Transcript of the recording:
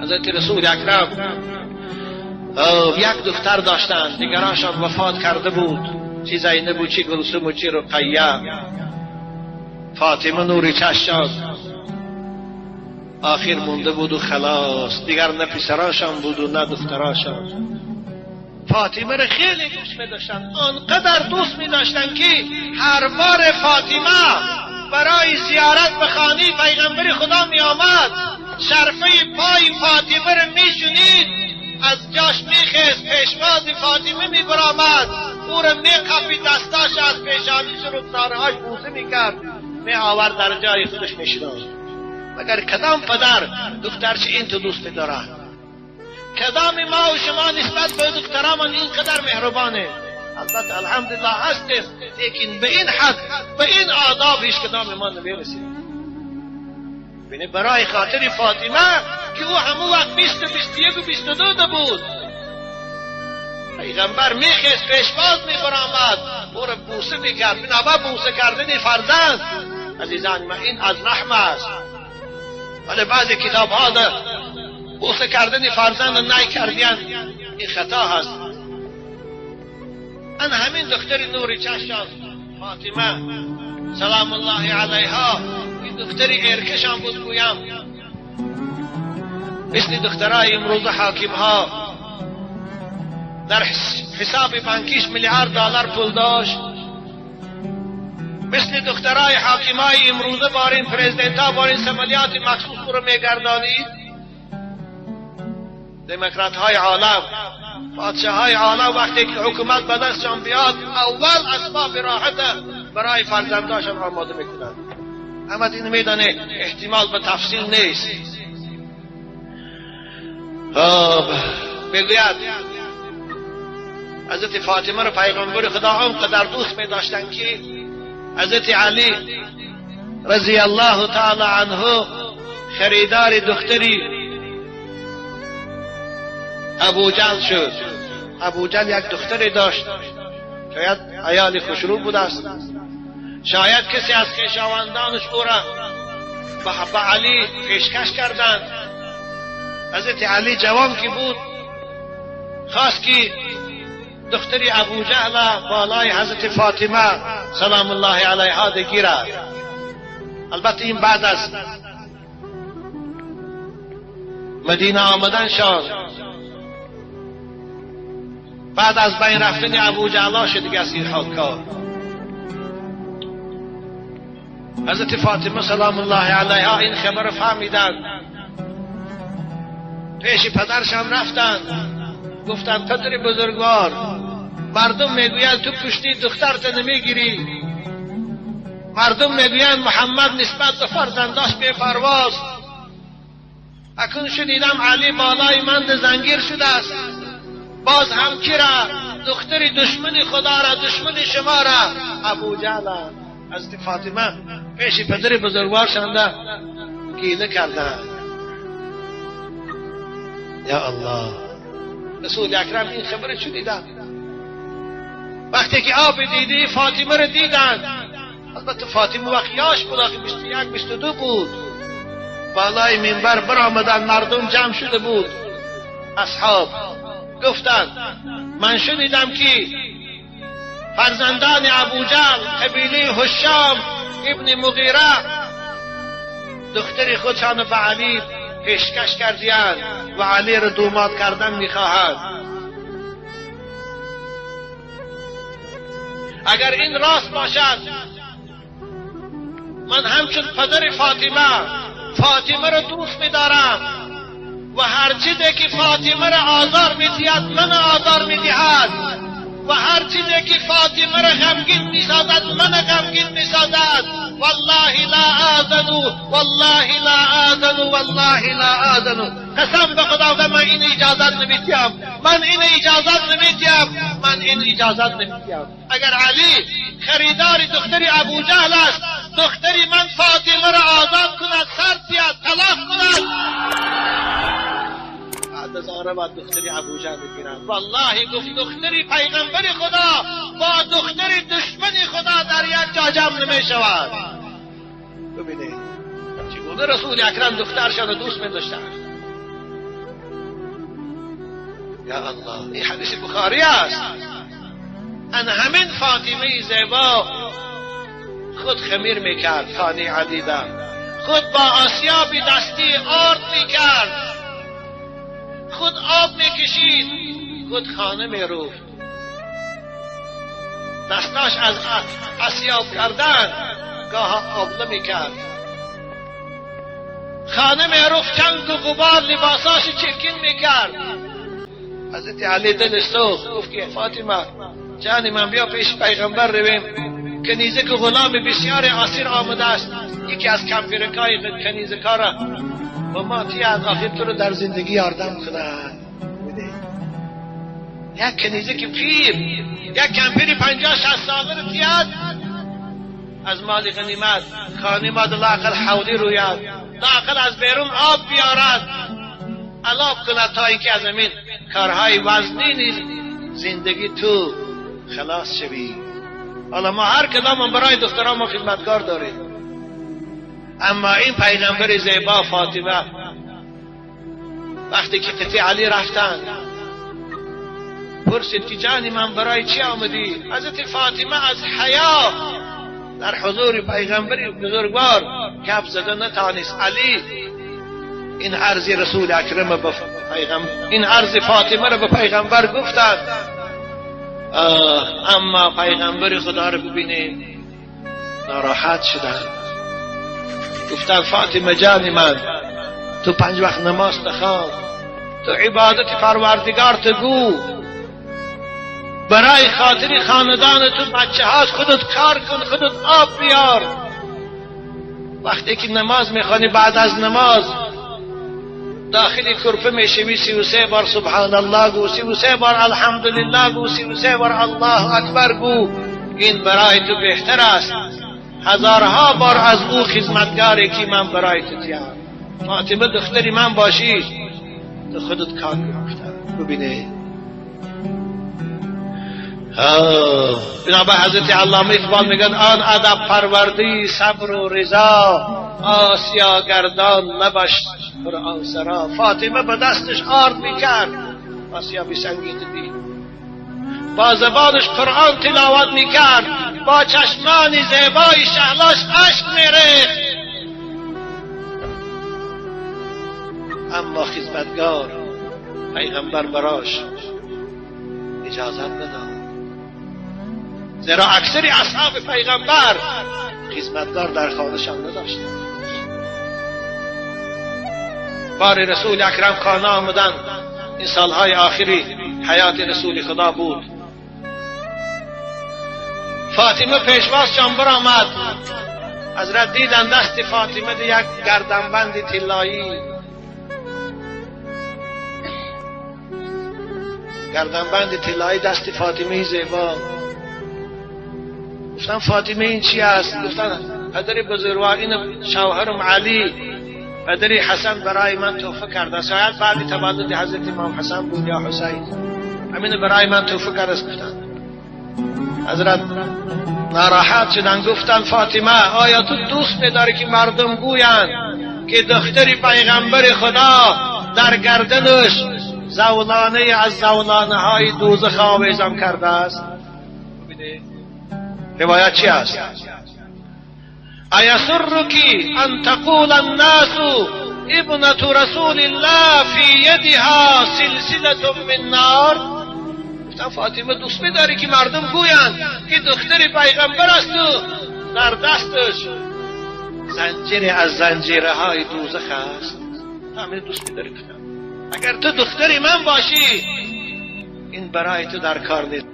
حضرت رسول اکرم یک دختر داشتند، دیگرانشان وفات کرده بود، چی زینب و چی گلسوم و چی رقیه. فاطمه نور چشم آخر مونده بود و خلاص، دیگر نه پسراشان بود و نه دختراشان. فاطمه را خیلی دوست می داشتند، آنقدر دوست می داشتند که هر بار فاطمه برای زیارت به خانه پیغمبر خدا می آمد، شرفه پای فاطمه را می شنید، از جاش می خیست، پیشواز فاطمه می برآمد، او را می قپید، دستاش از پیشانیش رخسارهاش بوسه می کرد، می آورد در جای خودش می شناخت. مگر کدام پدر دخترش این تو دوست دارد؟ کدام ما و شما نسبت به دخترمان اینقدر مهربانه؟ البته الحمدلله هستیم، لیکن به این حد به این آداب هیچ کدام ما نمیرسیم. ببینید برای خاطر فاطمه که او همون وقت 20 و 21 و 22 بود، پیغمبر میخست، پیشواز میبرآمد، او را بوسه میکرد. بنابر بوسه کردن فرزند عزیزان من این از رحم است. ولی بعضی کتاب ها بوسه کردن فرزند نای کردین، این خطا هست. من همین دختر نوری چشم فاطمه سلام الله علیها، این دختر ارکشم بود گویم، مثل دخترای امروز حاکم ها در حساب بانکیش میلیارد دلار پول داشت، مثل دخترای حاکمای امروزه بارین پرزیدنت ها بارین سمالیات مخصوص رو میگردانید. دموکرات های عالم، پادشاه های عالم وقتی که حکومت به دستشان بیاد اول اسباب راحت برای فرزنداشان آماده میکنند. اما این میدانه احتمال به تفصیل نیست. میگوید حضرت فاطمه را پیغمبر خدا آنقدر دوست میداشتند که حضرت علی رضی الله تعالی عنه خریدار دختری ابوجهل شد. ابوجهل یک دختری داشت، شاید عیال خوشرو بود است، شاید کسی از خویشاوندانش او را به علی پیشکش کردند. حضرت علی جوان که بود خواست که دختری ابوجهل بالای حضرت فاطمه سلام الله علیها بگیرد. البته این بعد از مدینه آمدن شان، بعد از بین رفتن ابوجهل شد دیگه از این کار. حضرت فاطمه سلام الله علیها این خبر فهمیدند، پیش پدرشان رفتند، گفتند پدر بزرگوار، مردم میگویند تو پشتی دخترت نمیگیری، مردم میگویند محمد نسبت به فرزنداش بی‌پرواست، اکنون شنیدم علی بالای من زنگیر شده است، باز هم کی را؟ دختر دشمن خدا را، دشمن شما را، ابوجهل. حضرت فاطمه پیش پدر بزرگوار شانده گیله کردند. یا الله، رسول اکرم این خبر شنیدند. وقتی که آب دیده فاطمه را دیدند، البته فاطمه وقت یاش بود، آخه 21 22 بود، بالای منبر برآمدند، مردم جمع شده بود، اصحاب گفتند من شنیدم که فرزندان ابوجهل قبیله هشام ابن مغیره دختر خودشان به علی پیشکش کردیند و علی را دوماد کردن میخواهند. اگر این راست باشد من همچون پدر فاطمه، فاطمه را دوست میدارم و هر چیزی که فاطمه را آزار میدهد من آزار میدهد و هر چیزی که فاطمه را غمگین میسازد من غمگین میسازد. والله لا آذن، والله لا آذن، والله لا آذن. قسم به خدا من این اجازت نمیدیم، من این اجازت نمیدیم، من این اجازت نمیدیم. اگر علی خریدار دختر ابوجهل است، دختری من فاطمه را آزاد کند، سر بیاد، طلاق کند، بعد از آن را دختری ابوجهل بگیرد. والله گفت دختری پیغمبر خدا با دختر دشمن خدا در یک جا جمع نمی شود. ببینید چگونه رسول اکرم دخترشان را دوست می داشتند. یا الله، این حدیث بخاری است. ان همین فاطمه زیبا خود خمیر میکرد خانه عدیده، خود با آسیاب دستی آرد میکرد، خود آب میکشید، خود خانه میروفت. دستاش از آسیاب کردن گاه آبله میکرد. خانه میروفت، چنگ و غبار لباساش چرکین میکرد. حضرت علی دلش سوخت، گفت که فاطمه جان من بیا پیش پیغمبر رویم، کنیزک و غلام بسیار اسیر آمده است، یکی از کمپیرکای کنیزکا را با ما تیاد، آخر تو رو در زندگی یاردم کند. یک کنیزک پیر، یک کمپیر 50-60 ساله رو تیاد از مال غنیمت، خانه ما لااقل حولی روید، لااقل از بیرون آب بیارد، علاف کند تا اینکه از همین کارهای وزنین زندگی تو خلاص شوی. حالا ما هر کدام برای دختران ما خدمتکار داریم، اما این پیغمبر زیبا فاطمه وقتی که قطعه علی رفتن پرسید که جانی من برای چی آمدی؟ حضرت فاطمه از حیا در حضور پیغمبر بزرگوار گپ زده نتانست. علی این عرض رسول اکرم به پیغمبر، این عرض فاطمه را به پیغمبر گفتند. اما پیغمبر خدا را ببینیم ناراحت شدند، گفتند فاطمه جان من تو 5 وقت نماز تخوان، تو عبادت پروردگار تو گو، برای خاطر خاندان تو بچه هات خودت کار کن، خودت آب بیار. وقتی که نماز میخوانی بعد از نماز داخل کرفه میشوی، 33 بار سبحان الله گو، 33 بار الحمدلله گو، 33 بار الله اکبر گو، این برای تو بهتر است هزارها بار از او خدمتگاری که من برای تو تیم. فاطمه دختری من باشی تو خودت کار کن. ببینه بنابر حضرت علامه اقبال میگن آن ادب پروردی صبر و رضا، آسیا گردان لبش قرآن سرا. فاطمه به دستش آرد میکرد، آسیا بسنگی دید، با زبانش قرآن تلاوت میکرد، با چشمان زیبای شهلاش اشک میریخت. اما خدمتگار پیغمبر براش اجازت نداد، زیرا اکثر اصحاب پیغمبر خدمتگار در خانه‌شان نداشتند. بار رسول اکرم خانه آمدند، این سالهای آخری حیات رسول خدا بود. فاطمه پیشواز برآمد، حضرت دیدن دست فاطمه یک گردنبند طلایی، گردنبند طلایی دست فاطمه زیبا. گفتن فاطمه این چی است؟ گفتن پدر بزرگوار این شوهرم علی پدر حسن برای من تحفه کرده، شاید بعد تولد حضرت امام حسن بود یا حسین، همین برای من تحفه کرده است. گفتن حضرت ناراحت شدن، گفتن فاطمه آیا تو دوست می‌داری که مردم گویند که دختر پیغمبر خدا در گردنش زولانه از زولانه های دوزخ آویزان کرده است؟ روایت چی است؟ ایسرک ان تقول الناس ابنة رسول الله فی یدها سلسلة من نار؟ گفتم فاطمه دوست می‌داری که مردم گویند که دختر پیغمبر است و در دستش زنجیر از زنجیره های دوزخ است؟ همه دوست می‌داری. اگر تو دختر من باشی این برای تو در کار نیست.